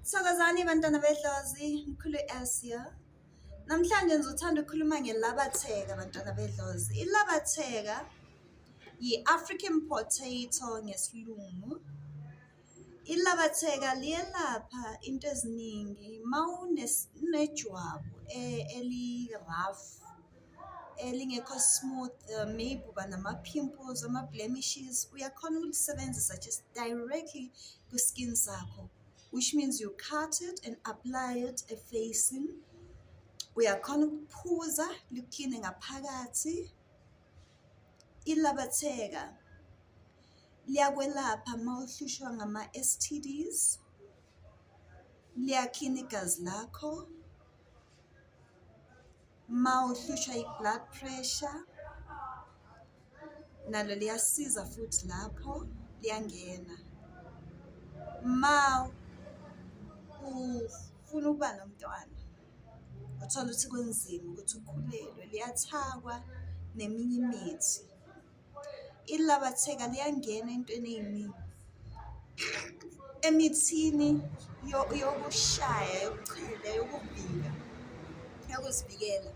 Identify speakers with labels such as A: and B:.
A: Thokozani bantwana bedlozi, mkhulu Asia. Namhlanje ngizothanda ukukhuluma ngelabatheka bantwana bedlozi. Ilabatheka yi-African potato ngesilungu. Ilabatheka liyelapha into eziningi. Uma unejwabu eli-rough, elingekho smooth, maybe uba nama-pimples, ama-blemishes, uyakhona ukulisebenzisa just directly kwi-skin sakho, which means you cut it and apply it e-face-ini. Uyakhona ukuphuza likukline ngaphakathi. Ilabatheka liyakwelapha uma uhlushwa ngama-STDs, liyaklina igazi lakho, uma uhlushwa i-blood pressure, nalo liyasiza futhi lapho liyangena. Ma ufuna ukuba nomntwana, uthole ukuthi kunzima ukuthi ukhulelwe, liyathakwa neminye imithi. Ilabatheka liyangena ey'ntweni ey'ningi, emithini yokushaya, yokuchela, yokuvika, yokuzivikela.